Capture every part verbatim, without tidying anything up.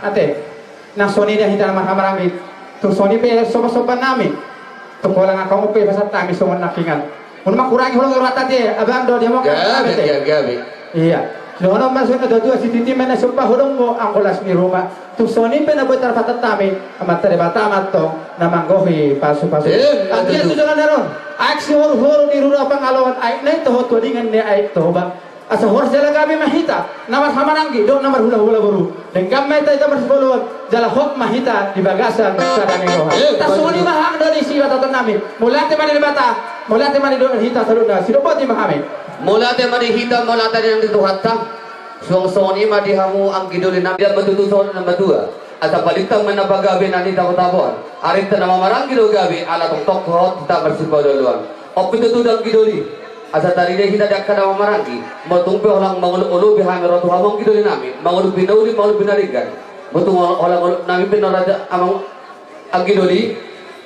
Ate, nang songon i do hita na marhahamaranggi. Tung songon i pe somba-somba nami. Tung holan angka on pe pasahat hami songon nangkiningan. Molo mangkurangi holong i rohanta ate, abang do dia mau kan. Gabe, ate, gabe. Iya. Dohonon ma songon na tuatua, sititi ma na somba holongmu anggo las ni ruma. Tung songon i pe na boi tarpasahat hami, Amanta Debata ma antong na manggohi pasupasu. Eh, anggiat tu joloan on, aek sihoru-horu di rura Pangaloan, aek na i toho tu adingan ni Aek Toba. Asa horas jala gabe ma hita na marhahamaranggi dohot na marhulahula boru. Denggan ma hita, hita marsigaloan, jala hot ma hita di bagasan sada ni roha. Eh, tar songon i ma hang do di sibatahononnami. Mauliate ma di Debata, mauliate ma di hita saluhutna, sidok boti ma hami. Mauliate ma di hita, mauliate ma di Tuhanta. Suang songon i ma di hamu anggi dolinami. Dia ma tutu songon na matua. Asa balintang ma na pagabe na nitabo-taboan. Arinta na marhahamaranggi do gabe, ala tongtong hot hita marsipaolo-oloan. On pe tutu da anggi doli. Asa tarida hita di angka na marhahamaranggi. Molo tung pe holan mangolop-olopi hami ro tu hamu anggi dolinami. Mangolop pinauli, mangolop pinadenggan. Molo tung holan mangolop nami pe na raja amang anggi doli.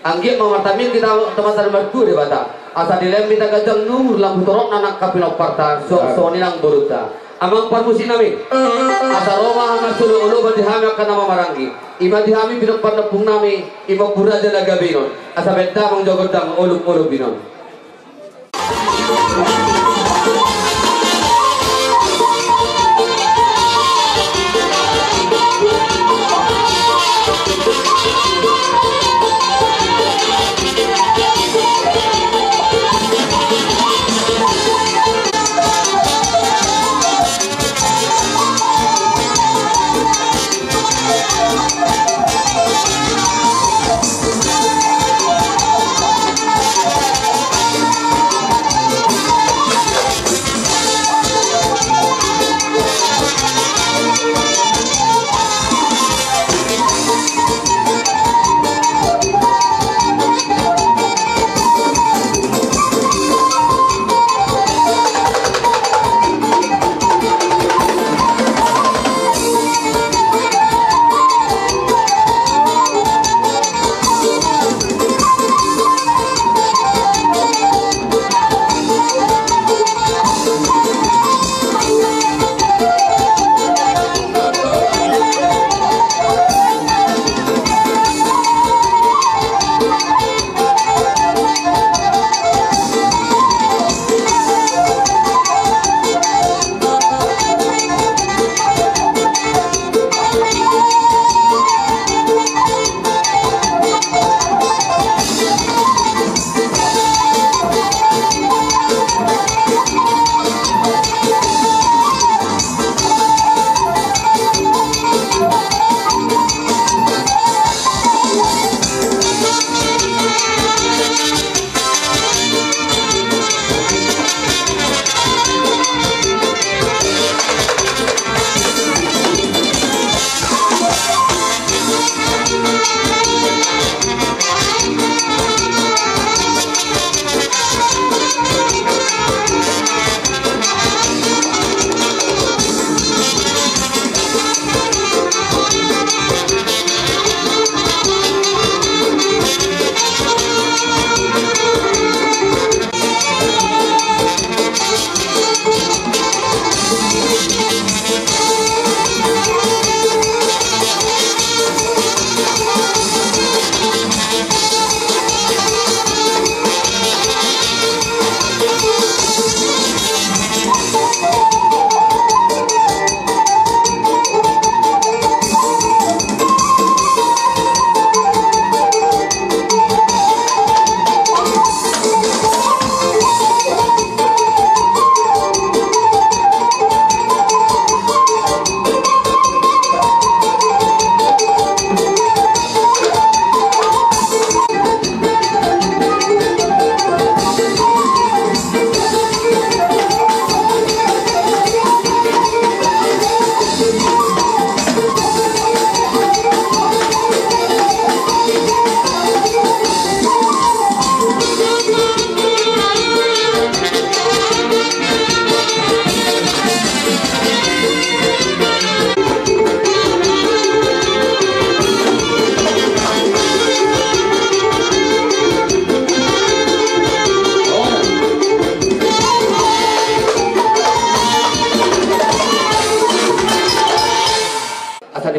Anggiat ma martamiang hita tu Amanta na martua Debata. Asa dilehon hita ganjang ni umur, lam tu torop na angka pinomparta, suang songon i nang borunta. Amang parmusiknami. Asa ro ma hami marsiolo-oloan di hami angka na marhahamaranggi. I ma di hami pinompar ni ompungnami, i ma Ompu Raja Nagabingon. Asa bahen damang jolo gondang olop-olop i non.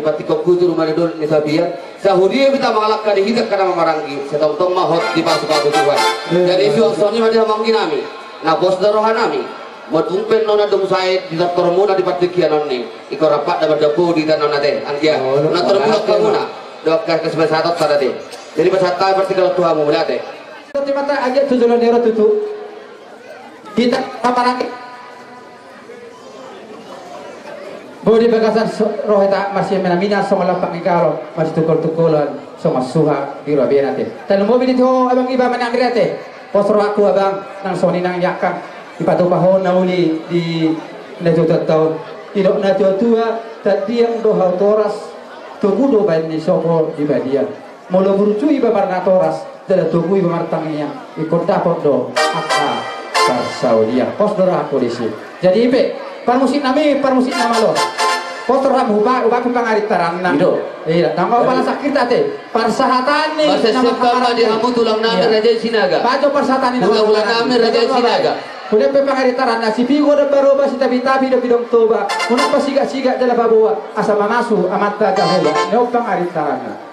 Patikokku tu rumah ni dolok ni Sabian, sahuria hita mangalangka di hita angka na marhahamaranggi, sai tongtong ma hot dipasu-pasu Tuhan. Jadi suang songon i ma di hahamaranggi nami, na pos do roha nami, molo tung pe nona dung sae di tortormuna di partingkian on i, ingkon rap ma na mandapot di tano na te, anggia, na tormulak hamuna, dohot angka sipasahatonta na te. Jadi pasahat hami partingkian tu hamu, mauliate. Terima kasih, anggia tu jolo ni ro tutu. Hita hahamaranggi. Boi di bagasan so-, roha hita marsiaminaminan songon lampang ni galo, marsitungkol-tungkolan songon suha di roa bena te. Tarlumobi di ho abang iba manang ria te. Pos rohangku abang, nang songon i nang i angka. Dipatupa ho na uli di na tua-tua taon. Didok na tua-tua, tandiang do hau toras, togu do baen ni sopo di badian. Molo burju iba marnatoras, jala togu iba martangiang, ingkon dapot do angka parsaulian. Pos do rohangku disi. Jadi i pe, parmusik nami, parmusik na malo. Pos do roham, huba-, hubahen pe pangarintaranna. Ido. Iya, tanggo pala sakit ate. Parsahatan ni. Marsiap-siap ma di hamu tulang nami Raja i Sinaga. Bajo parsahatan ni. Hula-hula nami Raja i Sinaga. Hubahen pe pangarintaranna, Sipigu do baroba, Sitabi-tabi do Pidong Toba. Unang pasiga-siga jala paboa, asa mamasu Amanta Jahowa. Nihon pangarintaranna.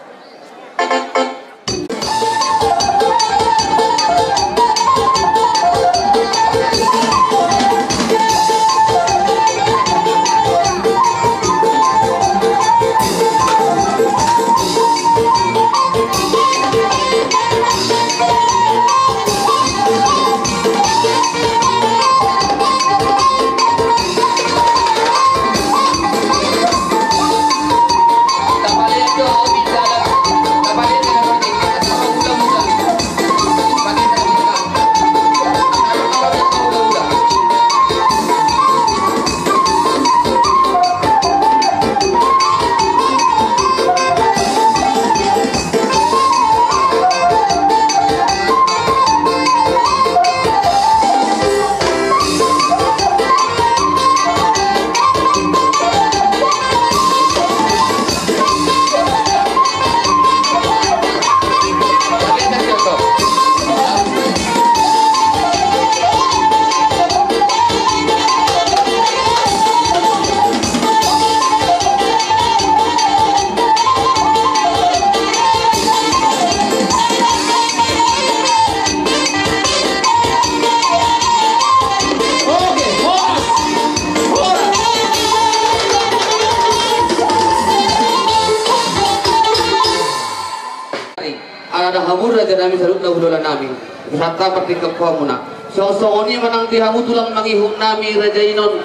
Ala na hamur raja nami saluhutna hula-hula nami. Santa partingkian hamuna. Songon-songon i ma nang di hamu tulang mangihut nami raja i non.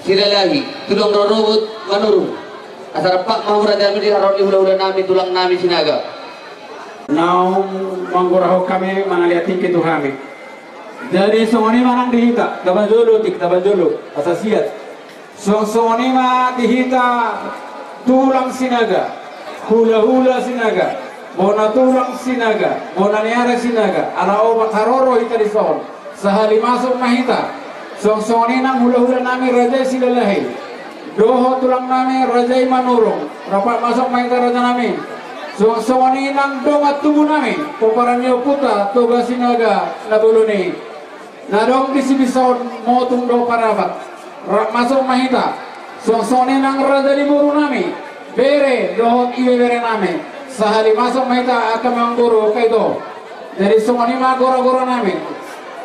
Silalahi, tulang rorobot Manurung. Asa rap ma hamu raja nami di haroro ni hula-hula nami tulang nami Sinaga. Naung manggorahon hami mangaliat tingki tu hami. Jadi songon i ma nang di hita, taba jolo tik, taba jolo, asa siat. Songon-songon i ma di hita tulang Sinaga, hula-hula Sinaga, bona tulang Sinaga, bona ni ari Sinaga, ala opat haroro hita dison. Sahali masuk ma hita. Songon-songon i nang hula-hula nami raja i Silalahi. Dohot tulang nami raja i Manurung. Rap masuk ma hita raja nami. Songon-songon i nang dongan tubu nami. Pomparan ni ompunta Toga Sinaga na bolon i. Na adong di Sibisaon Motung dohot Parapat. Rap masuk ma hita. Songon-songon i nang raja ni boru nami. Bere dohot ibebere nami. Sahali masuk ma hita angka amangboru angka ito. Jadi songon i ma gora-gora nami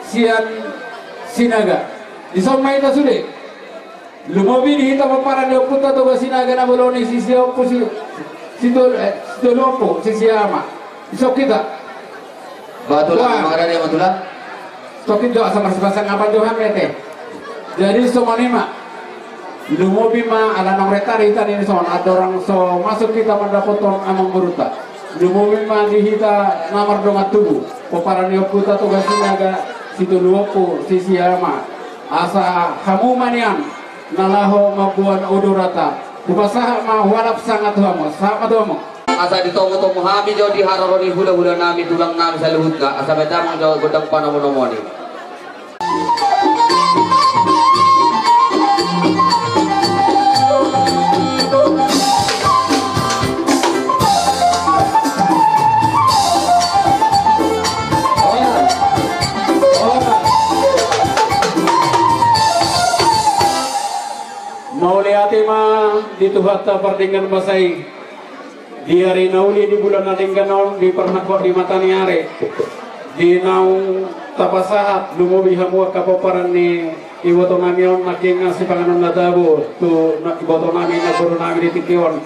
sian Sinaga. Dison ma hita sude. Lumobi di hita pomparan ni ompunta Toga Sinaga na bolon i, sisia ompu si, sitolu, eh, sitolu ompu, sisia ama. Dison hita. Ba tulang, mangada dia ma tulang. Tokit jo asa marsipasangapan jo hami ate. Jadi songon i ma. Lumobi ma ala naung reta di hita ni son, andorang so masuk hita mandapothon amangborunta. Lumobi ma di hita na mardongan tubu. Pomparan ni ompunta Toga Sinaga, sitolu ompu, sisia ama. Asa hamu ma nian na laho mamboan odoranta. Hupasahat ma hualap sanga tu hamu, sahat ma tu hamu. Asa ditomu-tomu hami jo di haroro ni hula-hula nami tulang nami saluhutna, asa baen damang jo gondang panomu-nomu i. Mauliate ma. Di Tuhanta pardenggan basa i, di ari na uli di bulan na denggan on, di parnangkok ni mataniari, di naung tapasahat lumobi hamu angka pomparan ni ibotonami on, nangkin sipanganon na tabo tu na-, ibotonami, namborunami di tingki on.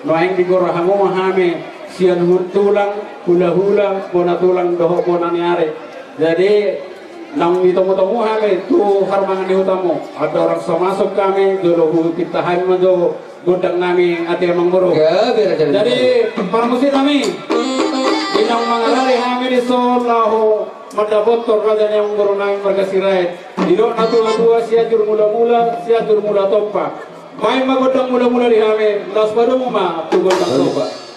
Nuaeng digora hamu ma hami sian hu-, tulang, hulahula, bona tulang dohot bona ni ari. Jadi, naung ditomutomu hami tu harumahan ni hutamu, andorang so masuk hami, jolo hutinta hami ma jo gondangnami, ate amangboru. Gabe raja. Jadi, parmusiknami, di naung mangarade hami dison laho mandapothon raja ni amangborunami marga Sirait, didok natuatua: Sianjur Mulamula, Sianjur Mula Tompa. Baen ma gondang mulamula di hami, laos padomu ma tu gondang tompa.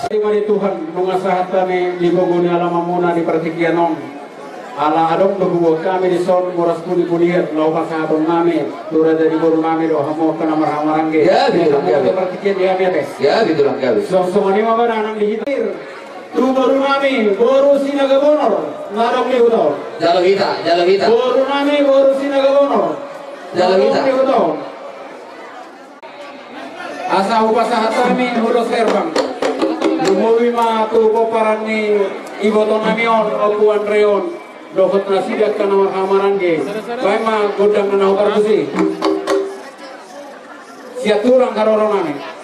Terima di Tuhan, nunga sahat hami di gogo ni alamanmuna di partingkian on. Ala adong do huboan hami dison boras puni-punian, laho pasahaton nami tu raja ni boru nami do, hamu angka na marhahamaranggi. Ya, betul, ya, betul. Partingkian di hami ate. Ya, betul, ya, betul. So, songon i ma bana nang di hita. Tu boru nami, boru Sinaga Bonor, na adong di huta on. Jalo hita, jalo hita. Boru nami, boru Sinaga Bonor. Jalo hita. Na adong di huta on. Asa hupasahat hami ulos herbang. Lumobi ma tu pomparan ni iboto nami on, Ompu Andre on. Dohot nasida angka na marhahamaranggi. Baen ma gondang na hupartusi. Sian tulang haroro nami.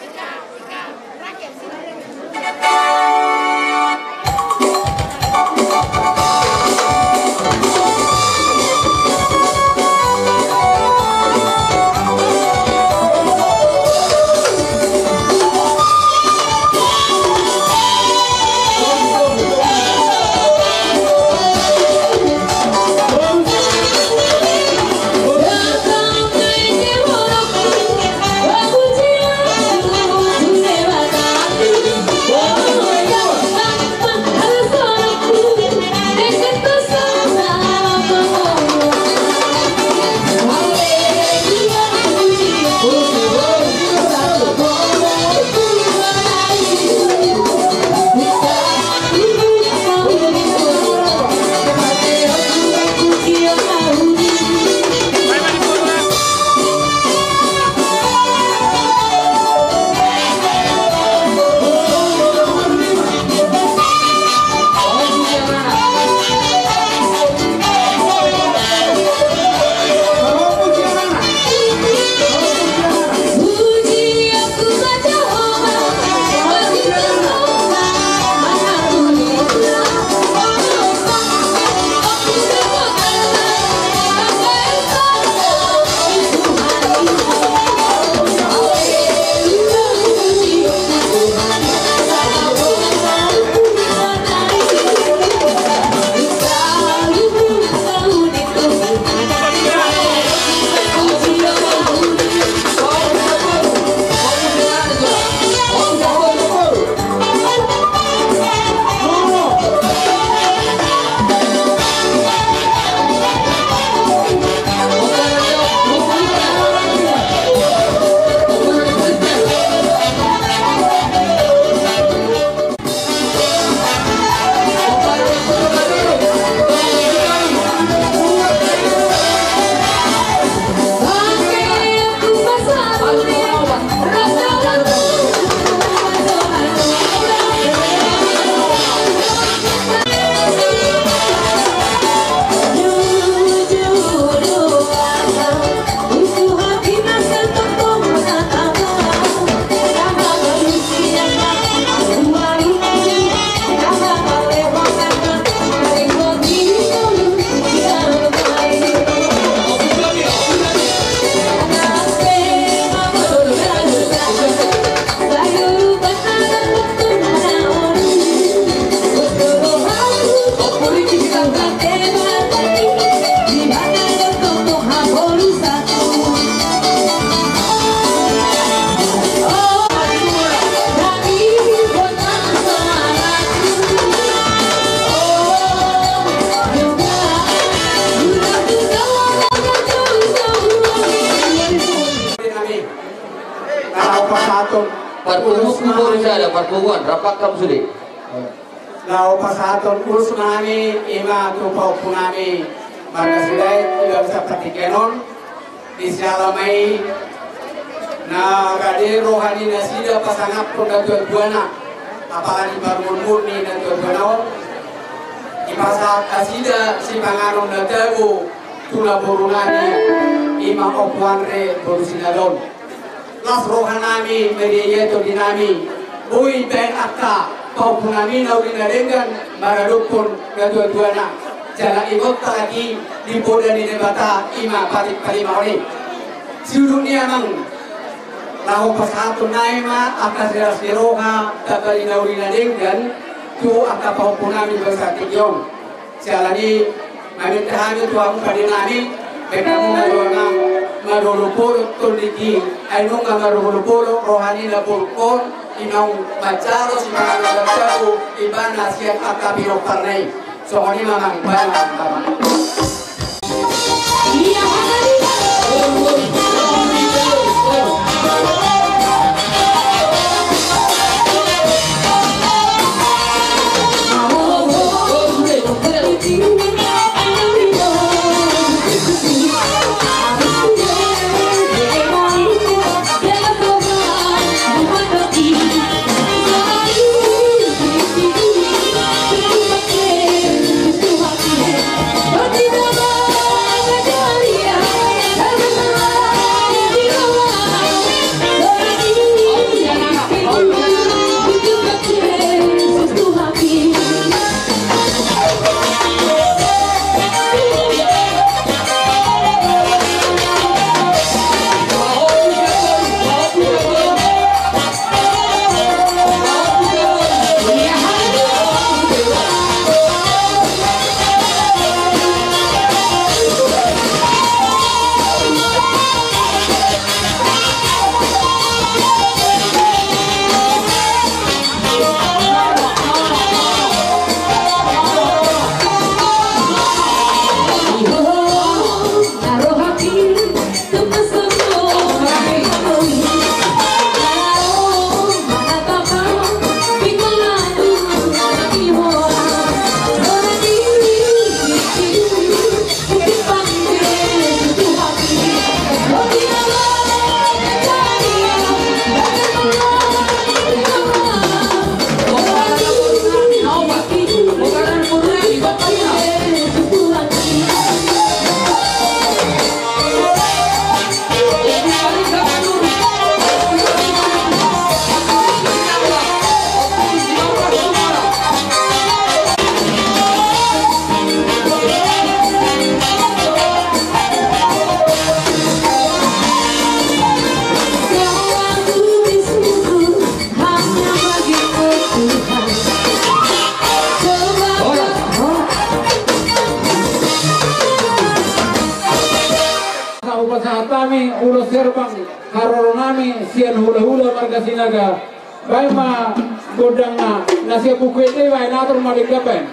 Parpunguan, boru sada, parpunguan, rap hamu sude. Laho pasahathon ulos nami, ima tu pahompu nami marga Sirait, di bagasan partingkian on, di siala ma i na rade roha ni nasida pasangaphon natuatuana, apalagi parumurumur ni natuatuana on, dipasahat nasida sipanganon na tabo tu naboru nami, ima Ompu Andre boru Sinadon. Las roha nami meriaia tondi nami, boi baen angka pahompu nami na uli na denggan maradophon natuatuana, jala ingot halak i di poda ni Debata ima patik palimahon i. Siudut ni i amang, laho pasahathon nami ma angka silas ni roha, tamba ni na uli na denggan tu angka pahompu nami bagasan tingki on. Siala ni i, maminta hami tu hamu pande nami, baen hamu ma roha nami marolopolop tondi i, ai nunga marolopolop roha ni naboru on, i naung manjalo sipanganon na tabo ibana sian angka pinomparna i. Songon i ma amang, baen ma amang. Hupasahat hami ulos herbang haroro nami sian hulahula marga Sinaga. Baen ma gondangna, na sian buku ende baen, atur ma denggan baen.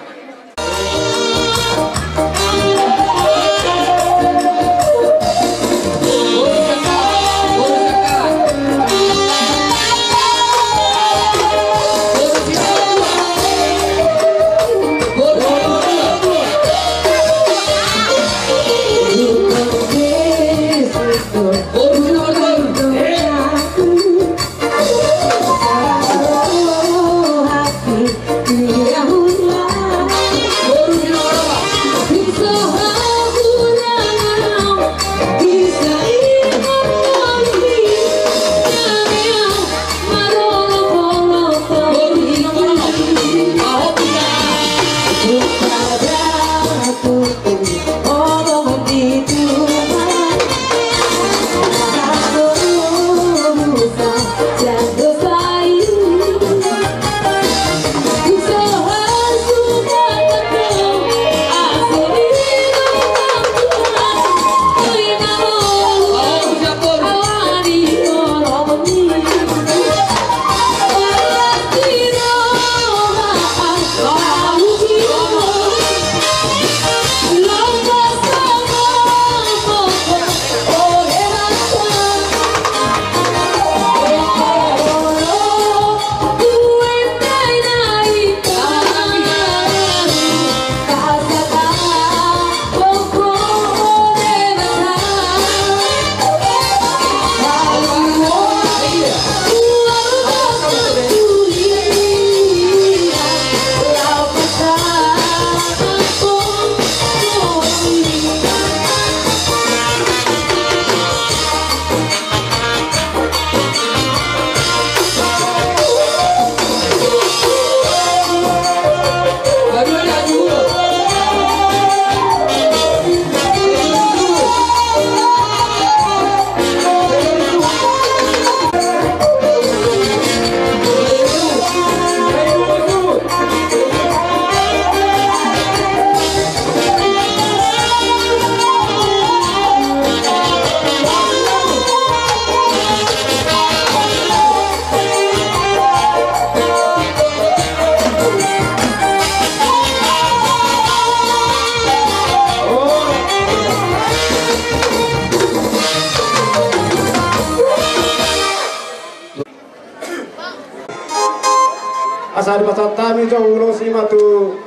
Dipasahat hami jo ulos i ma tu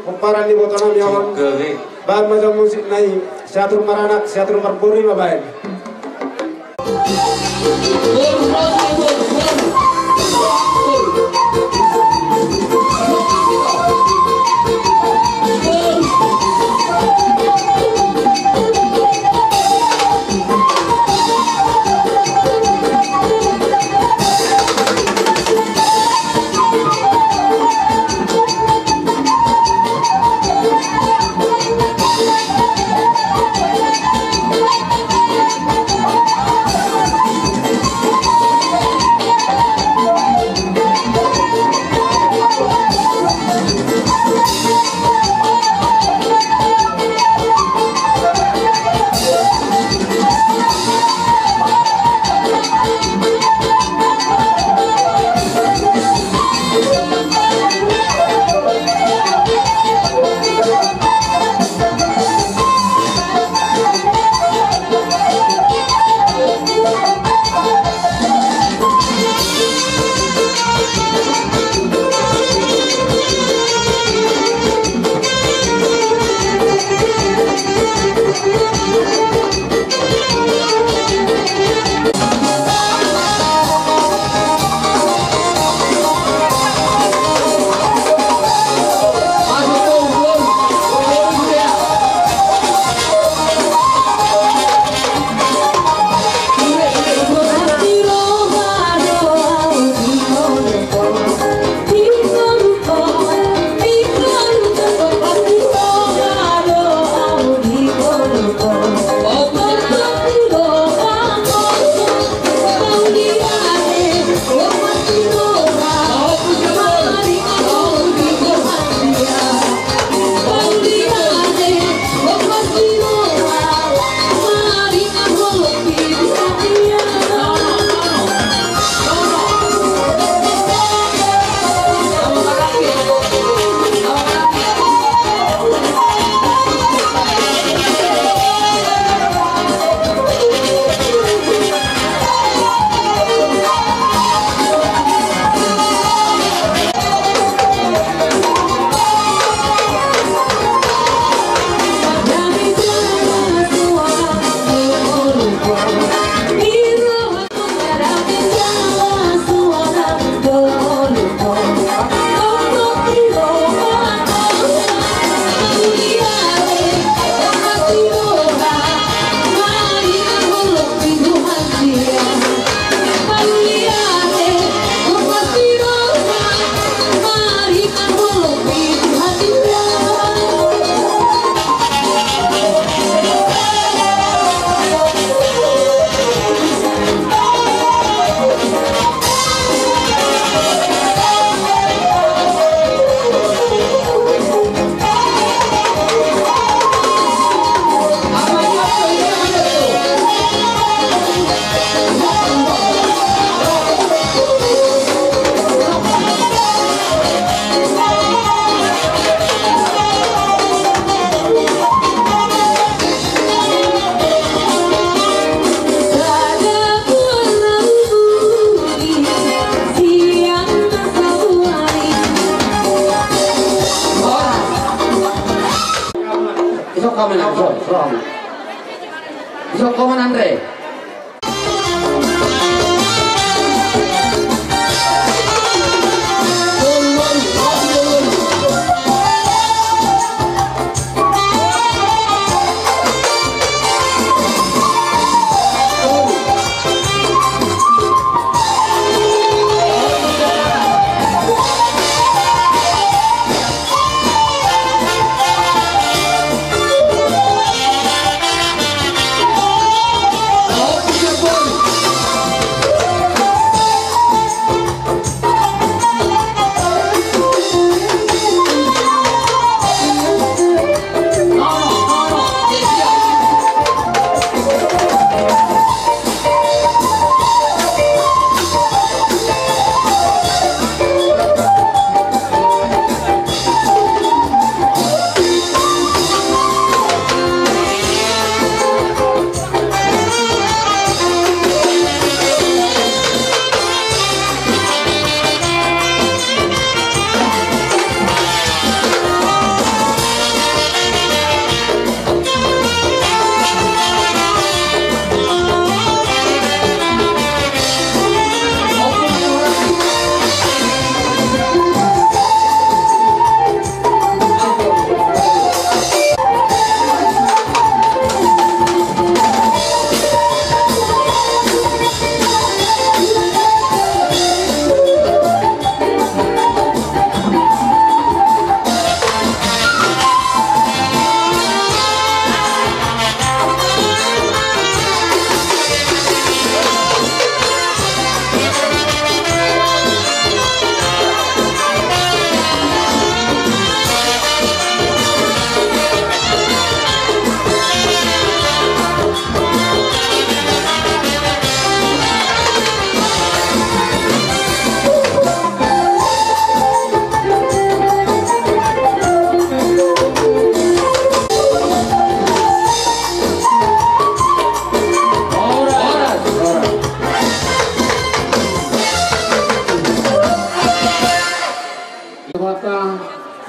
pomparan ni iboto nami on. Baen ma jo musik na i, Siatur Maranak, Siatur Marboru ma baen. Isok komandan, isok, isok. Isok komandan, Andre.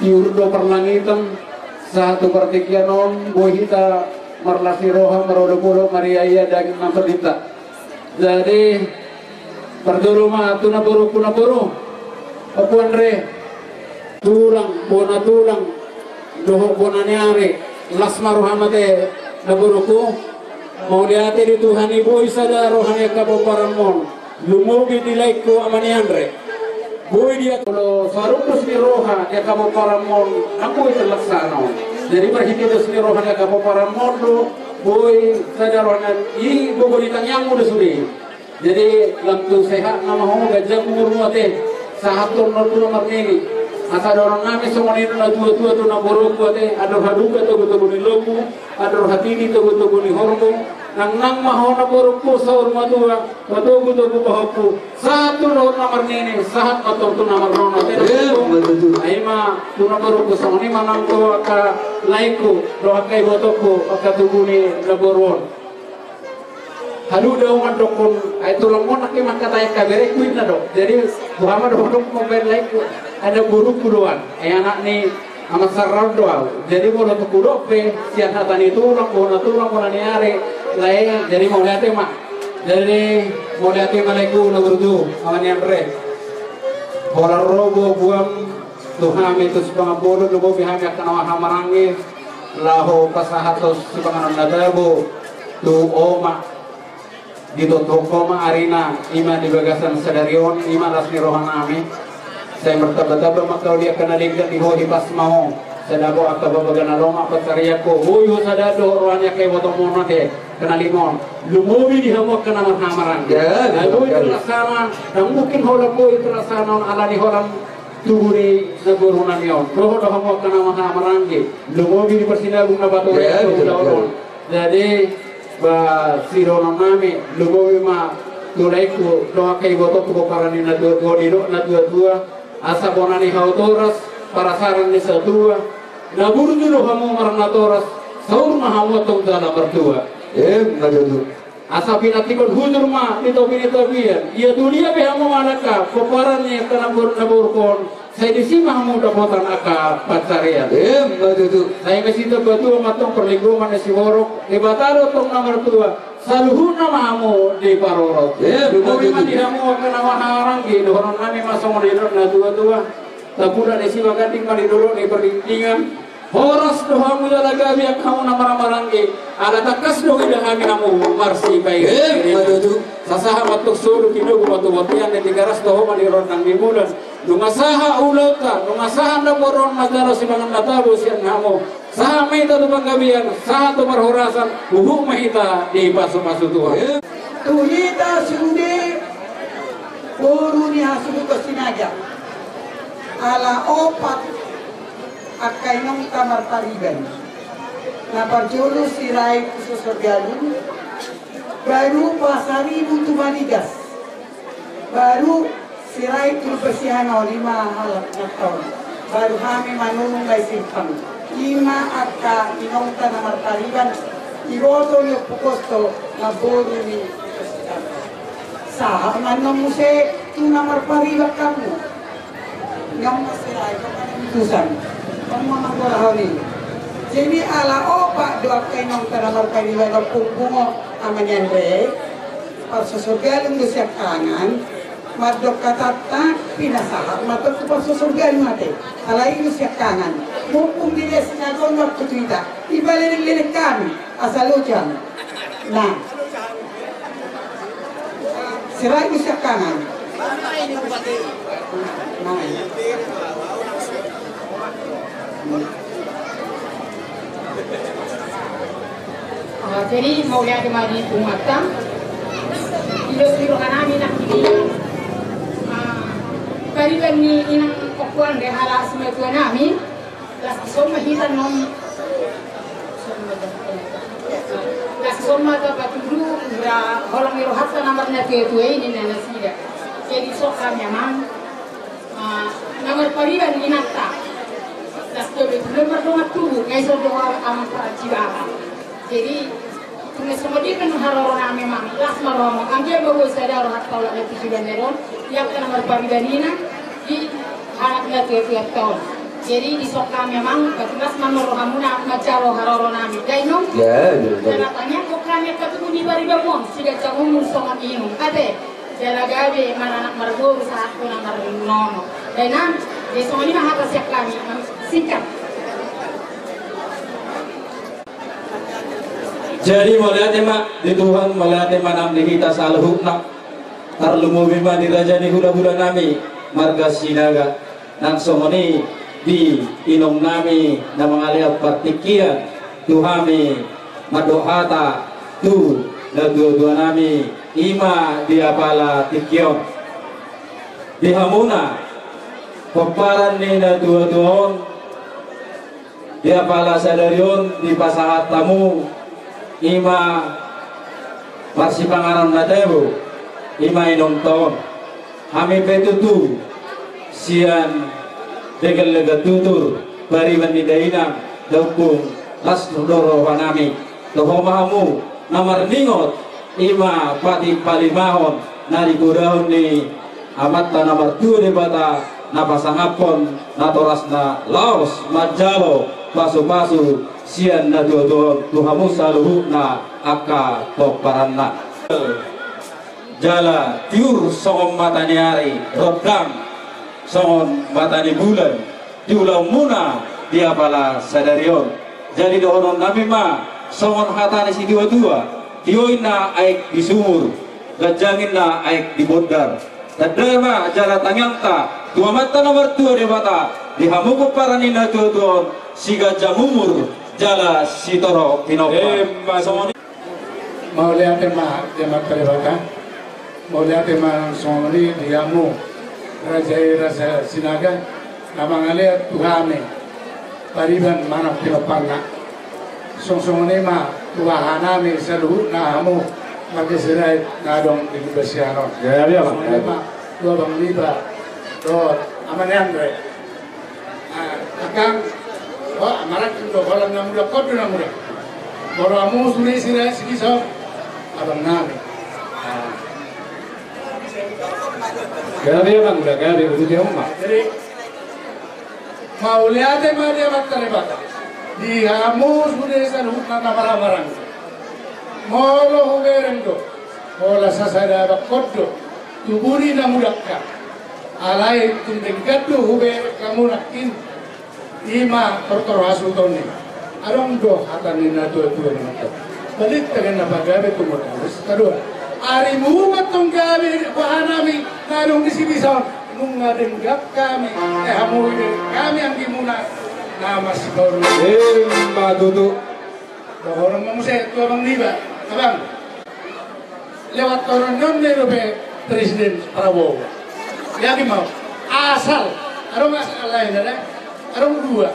Tiur do parlangitan, sahat tu partingkian on, boi hita marlas ni roha, marolopolop, mariaia daging nang tondinta. Jadi, parjolo ma tu namborungku, namboru, Ompu Andre, tulang, bona tulang, dohot bona ni ari, las ma roham ate, namborungku. Mauliate di Tuhan i, boi sada roha ni angka pomparanmon, lumobi di laengku ama ni Andre. Boi dia, molo so arupus ni roha di angka pomparanmon, ndang boi terlaksana on. Jadi marhite dos ni roha di angka pomparanmon do, boi sada roha ni, i gogo ni tangiangmu do sude. Jadi, lam tu sehat nama ho, ganjang umurmu ate, sahat tu na marnini. Asa dohonon nami songon i do na tuatua tu namborungku ate, andor halumpang togutogu ni lombu, andor hatiti togutogu ni horbo, nangnang ma ho namborungku saur matua, patogutogu pahompu, sahat tu dohot na marnini, sahat ma tor tu na marnono ate. Eh, namborungku. Betul. Ai ma tu namborungku, songon i ma nang tu angka laengku, dohot angka ibotongku, angka tubu ni namboru on. Halu do mandokkon, ai tulang on nangkin mangkatai angka berengku inna do. Jadi, boha ma dohononku mambahen laengku, ai namborungku do an, ai anak ni Ama Sarraun do ahu. Jadi, molo tung hudok pe sian hata ni tulang, bona tulang, bona ni ari, lae, jadi mauliate ma. Jadi, mauliate ma laengku, namborungku, ama ni Andre. Holan ro boaboam tu hami tu sipangan bolon, lumobi hami angka na marhahamaranggi, laho pasahat tu sipanganon na tabo tu oma. Ditongtong ho ma arina, i ma di bagasan sadari on, i ma las ni roha nami. Sai martambatamba ma angka uli, angka na denggan di ho hipas ma ho. Sai dapot angka bagabaga na lomak pansarian ho, boi ho sada dohot roha ni angka ibotongmon ate, angka na lima on. Lumobi di hamu angka na marhahamaranggi. Ya, ai boi terlaksana, ndang mungkin holan boi terlaksana on ala ni holan tubu ni namboru nami on. Dohot do hamu angka na marhahamaranggi, lumobi di parsinabung na pature. Ya, betul, betul. Jadi, ba, sidohonon nami, lumobi ma tu laengku dohot angka ibotongku, pomparan ni na tuatua, didok na tuatua, asa bona ni hau toras, parasaran ni satua, na burju do hamu marnatoras, saur ma hamu antong jala martua. Emma tutu. Asa pinantikhon hujur ma di topi ni tapian, ia tu dia pe hamu manangkap pomparan ni angka namboru, namborungkon, sai disi ma hamu dapotan angka pansarian. Emma tutu. Sai masitamba tua ma antong parlinggoman ni siborok, Debata do antong na martua, saluhutna ma hamu diparorot. Emma tutu. Lumobi ma di hamu angka na marhahamaranggi, dohonon nami ma songon didok na tuatua, tapulak ni Simanjujung ma di dolok ni Pardingdingan, horas do hamu jala gabe angka hamu na marhahamaranggi, ala tangkas do huida hami hamu marsipaihut. Emma tutu. Sasahat ma antong solu, tinogu ma tu bontean, na tigaras toho ma di rondang ni bulan. Nunga sahat ulaonta, nunga sahat namboru on manjalo sipanganon na tabo sian hamu. Sahat ma hita tu panggabean, sahat tu parhorasan, huhut ma hita dipasupasu Tuhan. Tu hita sude boru ni hasuhuton Sinaga, ala opat angka inongta marpariban. Na parjolo Sirait tu Sosorgalung, baru Pasaribu tu Maligas, baru Sirait tu Pasihanoli ma halak na tong. Baru hami Manurung, Lae Simpang. I ma angka inongta na marpariban, iboto ni Ompu Kosto, namboru ni Kosto. Sahat ma annon muse tu na marpariban hamu. Inong ma Sirait, inong ma Tusan, inong ma Manggolahon i. Jadi ala opat do angka inongta na marpariban, Ompu Bungo, ama ni Andre. Parsosorgalung do siangkangan, mandok hatanta, pinasahat ma antong tu parsosorgalung ate. Alai do siangkangan, mumpung dilehon Sinaga on waktu tu hita, dipaledek-ledek hami, asa loja. Nah. Sirait do siangkangan. Nah. Ah, jadi mauliate ma di punguanta. Ido, ido hanami nang di, ah, pariban ni inang Ompu Andre, halak simatua nami. Laos dison ma hita annon, laos dison ma hita patudu, ia holang ni rohanta na marnatuatua i, ninna nasida. Jadi dison hami amang, ah, na marpariban inanta. Laos do betul mardongan tubu, nga dison do amang parajibaka. Jadi, tung songon dia pe haroro nami amang, las ma rohamu, anggiat ma boi sada rohanta holan na tujuan ni roha, ia angka na marpariban inang, di halak na tuatua taon. Jadi dison hami amang, batu las ma rohamuna manjalo haroro nami. Dai nung? Ya, ya, ya. Jala tangiangkon hami angka tubu ni paribanmuna, siganjang umur songon i nung. Ate, jala gabe maranak marboru sahat tu na marnono. Dai nang, jadi songon i ma hata sian hami, singkat. Jadi mauliate ma di Tuhan, mauliate ma nang di hita saluhutna. Tarlumobi ma di raja ni hulahula nami marga Sinaga. Nang songon i di inong nami na mangalean partingkian tu hami mandok hata tu natuatua nami, i ma di apala tingki on. Di hamuna pomparan ni natuatua on, di apala sadari on dipasahat hamu, i ma marsipanganon na tabo, i ma inongta on. Hami pe tutu sian Degellega Tutur, pariban ni dainang, daompung, las do roha nami. Toho ma hamu na marningot, i ma patimpalimahon na digodahon ni Amanta na martua Debata, na pasangaphon natorasna laos manjalo pasupasu sian natuatua on tu hamu saluhutna angka pomparanna. Jala tiur songon mata ni ari, rondang songon mata ni bulan di ulaonmuna di apala sadari on. Jadi dohonon nami ma songon hata ni situatua: Tio inna aek di sumur, ganjang inna aek di bondar. Tanda ma jala tangiangta tu Amanta na martua Debata, di hamu pomparan ni natuatua on, siganjang umur jala sitorop pinompar. Emma tutu. Songon i. Mauliate ma di Amanta Debata. Mauliate ma songon i di hamu raja i, raja Sinaga, na mangalean tu hami pariban manang pinomparna. Songon i ma tu hahanami saluhutna hamu marga Sirait na adong di Lumban Siahaan on. Ya, ya, Bang. Songon i ma tu abang niba dohot ama ni Andre. Ah, angkang, oh, marangkup do, holan na mudahon do na mudah. Molo hamu sude Sirait, Sigisop, abang nami. Ah. Gabe, Bang, udah gabe, udah dia, Bang. Jadi, mauliate ma di Amanta Debata. Di hamu sude saluhutna na marhahamaranggi. Molo hubereng do, holan sasada abangkon do tubu ni na mudahon. Alai tung denggan do hubereng hamu nangkin. I ma tortor hasuhuton i. Adong do hata ni natuatua na mangkatahon: Balintang inna pagabe tumundalhon sadari. Arimu ma tong gabe, hahanami na adong di Sigisop on. Nunga denggan hami, eh, hamu i, hami anggimuna na marsipaulu. Emma tutu. Dohonon ma muse tu abang niba: Abang, lewat tonton on do dope Presiden Prabowo. Yakin ma au. Asal, adong asal lain, ada? Adong dua.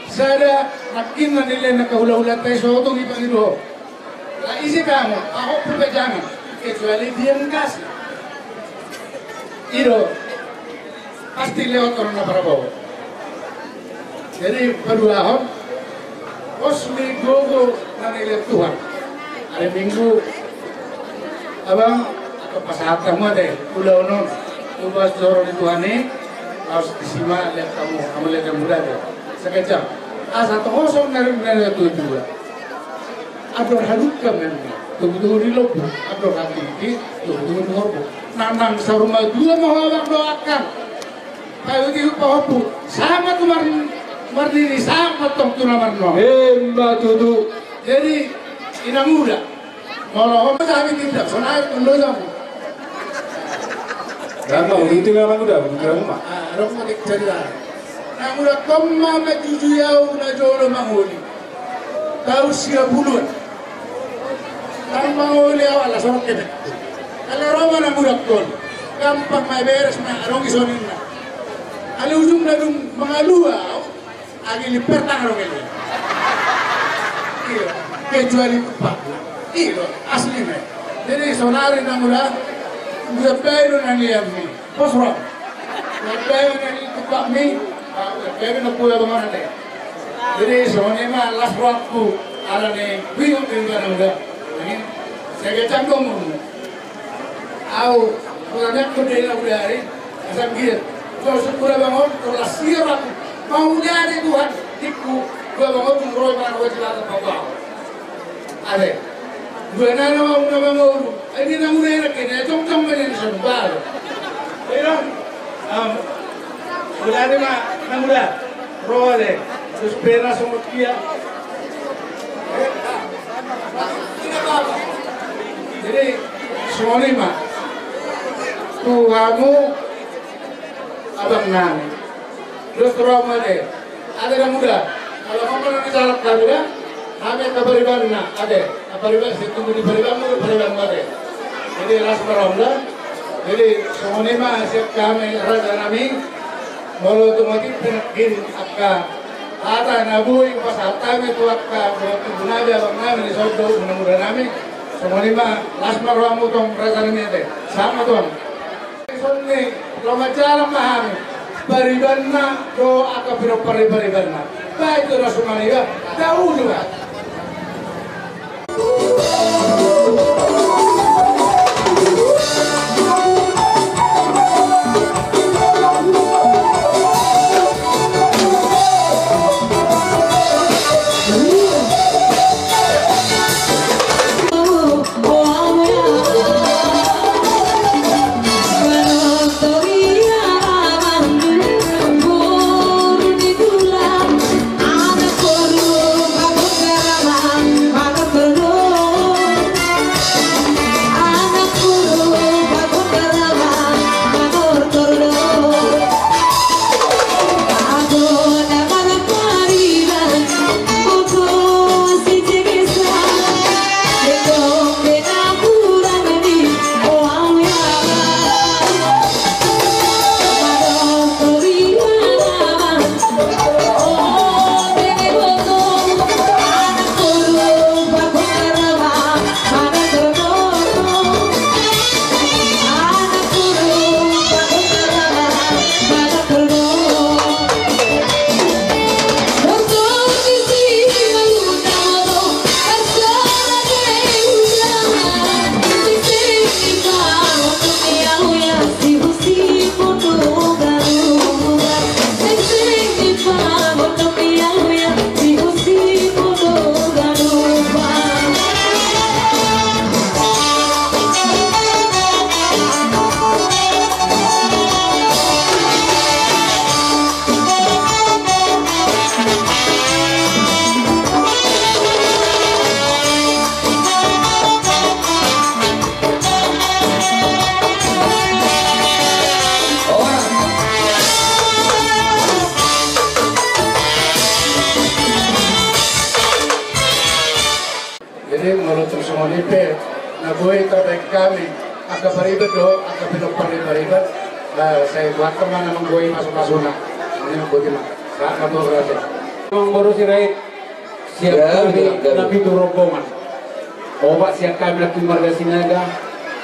Sada, nangkin na nilehon angka hulahulanta i, so tong i pangidoan. Alai ise pe hamu, pahompu pe jangan, kecuali dia na kasih. I do, pasti lewat tonton na Prabowo. Jadi paduahon, pos ni gogo na nilehon Tuhan. Hari Minggu, abang, angka pasahat hamu ate, ulaon on, tu bagas joro ni Tuhan i, laos disi ma lehon hamu, hamu lehon hamu da ate. Saganjang, asa toho songon na nilehon natuatua. Andor hadungka ma i, tubu-tubu di lombu. Andor hatiti, tubu-tubu di horbo. Nang, nang saur matua ma ho abang dohot angkang, pahompu, pahompu, sahat tu mar-, marnini, sahat tong tu na marnono. Emma tutu. Jadi, inanguda, molo ho ma hami tindak, sonari tong do jabu. Gampang, begitu memang udah, begitu memang. Ah, adong ma jadi lah. Nang uda tong ma manjujui au na jolo mangoli. Taon sia puluan. Nang mangoli au ala sorok kepek. Alai ro ma na mudahon. Gampang ma i, beres ma, adong i songon ninna. Alai ujungna dung mangalua au, agi liper tang adong i. Iya, kecuali tupak. Iya, asli ma i. Jadi sonari nang uda, uda baen do na nian i. Pos roha. Uda baen na nilehon tupakmi, ah, uda baen na pula bangunan i. Jadi songon i ma las rohangku, ala ni huingot ni na uda. Jadi, saganjang do umurmu. Au, kurang aku dei na uda ari, asa giat. Kau syukur abang on, kau las sia rohangku. Mauliate Tuhan, ningku, dua mangolu ro i manang wajib atas papaho. Ate. Dua nana mau na mangolu. Ai dia na muna enak ini, jongjong ma dia na songon baru. Iya. Am. Udah ada ma, nang udah. Ro ale. Terus pena songon dia. Jadi songon i ma. Tu hamu abang nami. Terus ro ma ate. Ate na muna. Kalau mau menang di salah kami dah. Hami angka paribanna ate. Pariban, sai tumpu di paribanmu, paribanmu ate. Jadi las ma roham da. Jadi songon i ma sian hami raja nami. Molo tung otik pe nangkin angka hata na boi hupasahat hami tu angka boru nami, abang nami, di son dohot muna-muna nami. Songon i ma, las ma rohamu tong raja nami ate. Sahat ma tong. Songon i, lomo jalan ma hami. Paribanna dohot angka pinompar ni paribanna. Baik tu na sumaniga, daulu ma. Jadi molo tung songon i pe na boi tarbaen hami angka pariban dohot angka pinompar ni pariban, sai buat ma na manggoi masu-masuna. Songon i ma, boti ma. Sahat ma tu raja. Amangboru Sirait. Sian hami na pitu rombongan. Opat sian hami nangkin marga Sinaga,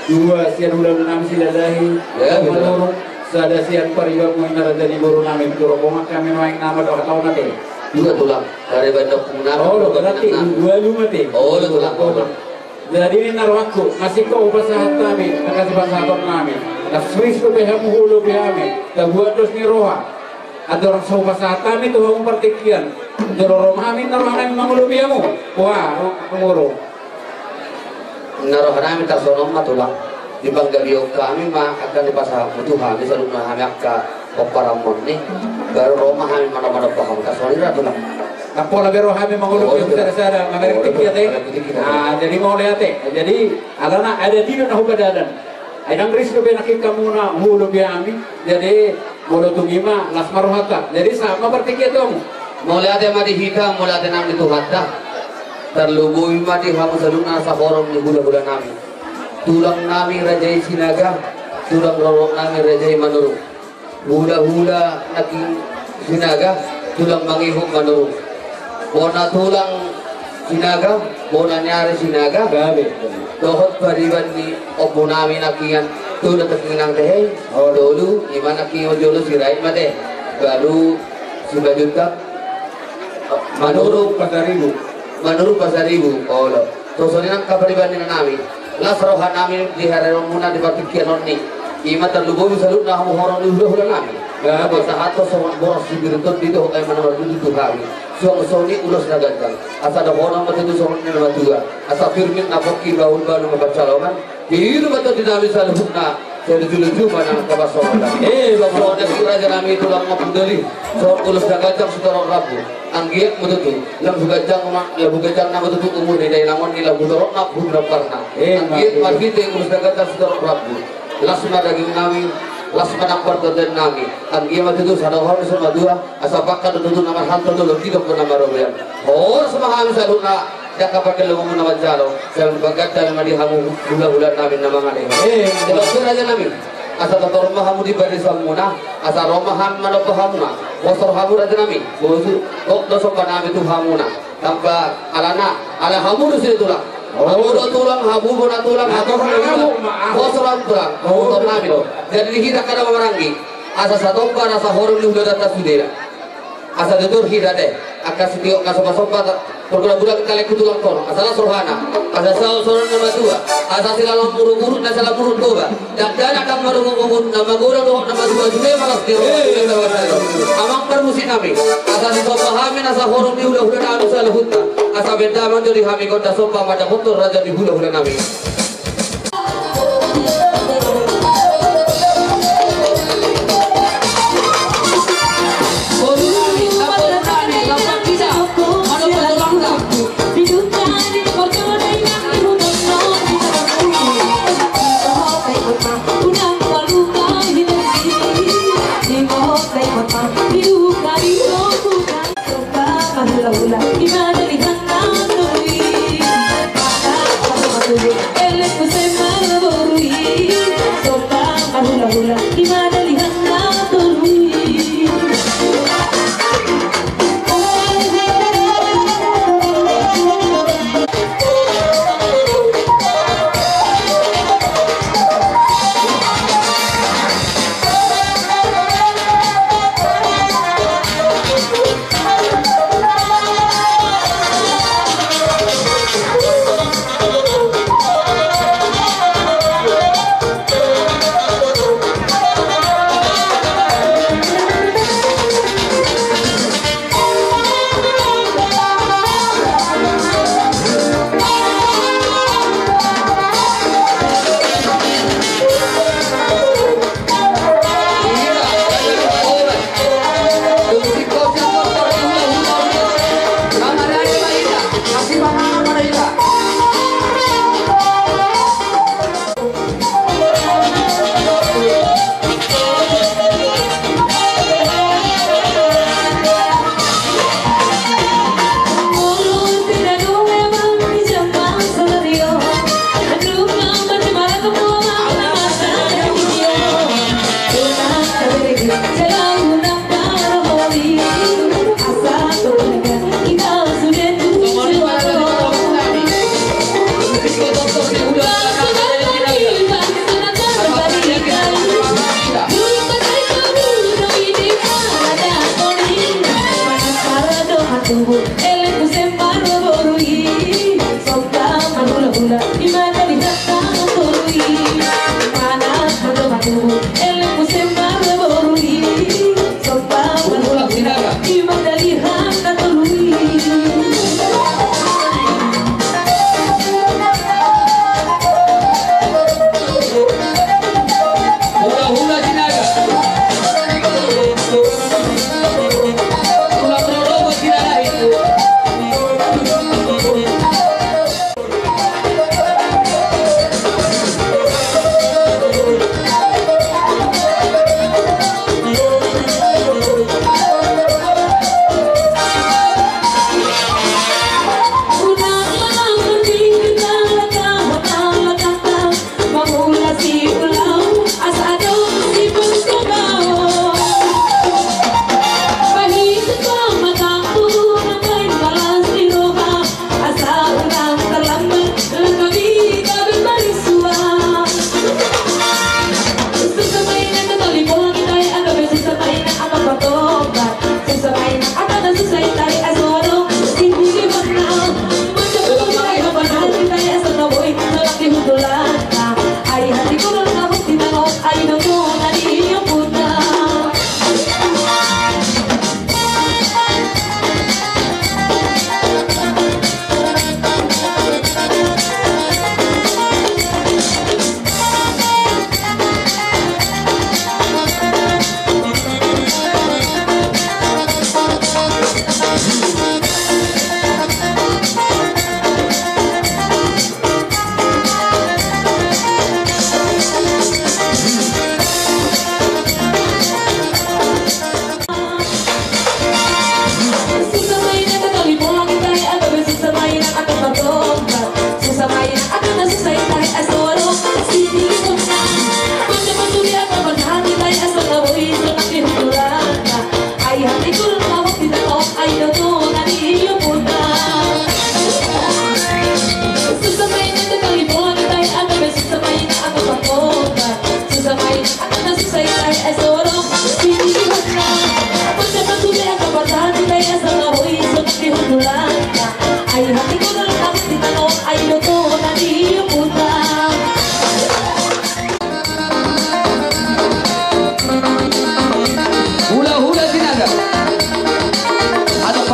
dua sian hulahula nami Silalahi, Manurung, sada sian paribanmu na raja ni boru nami, pitu rombongan hami nuaeng nama dohot on ate. Dua tulang. Pariban ni ompung nami. Olo, berarti dua lima te. Olo tulang. Jadi ninna rohangku, na singkop hupasahat hami, na sipasahaton nami. Na ris dope hamu hulobi hami, tabuat dos ni roha. Andorang so hupasahat hami tu hamu partingkian, jolo ro ma hami, ninna roha nami mangolobi hamu. Boha, Amangboru? Ninna roha nami tarsongon on ma tulang. Di panggalion hami ma angka na dipasahatmu tu hami, saluhutna hami angka pomparanmon i. Baru ro ma hami manomba-nomba hamu, tarsongon i ra tulang. Ndang pola be ro hami mangolobi hamu sada-sada, mamereng tingki ate. Jadi mauliate. Jadi alana adat i do na hupadalan. Ai ndang ris dope nangkin hamu na hulobi hami. Jadi molo tung i ma las ma rohanta. Jadi sahat ma partingkian tu hamu. Mauliate ma di hita, mauliate nang di Tuhanta. Tarlumobi ma di hamu saluhutna sahorom ni hulahula nami. Tulang nami raja i Sinaga, tulang rorobot nami raja i Manurung. Hulahula nangkin Sinaga, tulang mangihut Manurung. Bona tulang Sinaga, bona ni ari Sinaga. Dohot pariban ni ompu nami nangkiningan, tu na tangkiningan tehe. Olo. Tolu, i ma nangkin jolo Sirait ma te. Baru Simanjuntak, Manurung Pasaribu. Manurung Pasaribu, olo. Songon i nang angka pariban ni inang nami. Las roha nami di hareronmuna di partingkian on i. I ma tarlumobi saluhutna hamu horom ni hulahula nami. Pasahathon songon boras sibir tondi dohot aek na martutu tu hami. Suang songon i ulos na ganjang, asa dohonon ma tutu songon nidok ni na matua. Asa pirmit na pongki, bahul ba na mapansalongan. Hidup ma tondi nami saluhutna, sai luju-luju ma nang hapasohotan. Eh, songon i raja nami, tulang ma pundoli. Songon ulos na ganjang sitorop rambu. Anggiat ma tutu lam huganjang ma, lam huganjang nama tutu umur ni dainang on, ni lam hutorop ma pundok parna. Eh, anggiat marhite ulos na ganjang sitorop rambu. Las ma daging nami, las ma nang partondian nami. Anggiat ma tutu sai dohonon ni na matua, asa pangkat do tutu na marhalto, dolok didok do na marobean. Horas ma hami saluhutna, dangka pangkelongonmu na manjalo, sai mangganda ma di hamu hula-hula nami na mangalean. Eh, raja nami, asa tortor ma hamu di barisanmuna, asa ro ma hami manomba hamuna. Bosor hamu raja nami, bosor, gok do somba nami tu hamuna. Tamba alana, ala hamu do sude tulang. Hamu do tulang, hamu bona tulang, hamu bona tulang. Bosor hamu tulang, bosor nami do. Jadi di hita angka na maranggi, asa satompa na sahorong ni huladanta sude. Asa tutu hita ate, angka sitio, angka somba-somba, pargula-gula, angka leku tulang tono, asa las rohana, asa saut songon na matua, asa silaon muruk-muruk na sala muruk Toba. Dakdanak ndang marungut-ungut, na magodang dohot na maju-maju, be malas ni roha. Amang parmusik nami, asa sisomba hami na sahorong ni hula-hula nami saluhutna, asa bahen damang jo di hami gondang somba mandapothon raja ni hula-hula nami.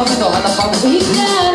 Ito, hatap pabu. Inda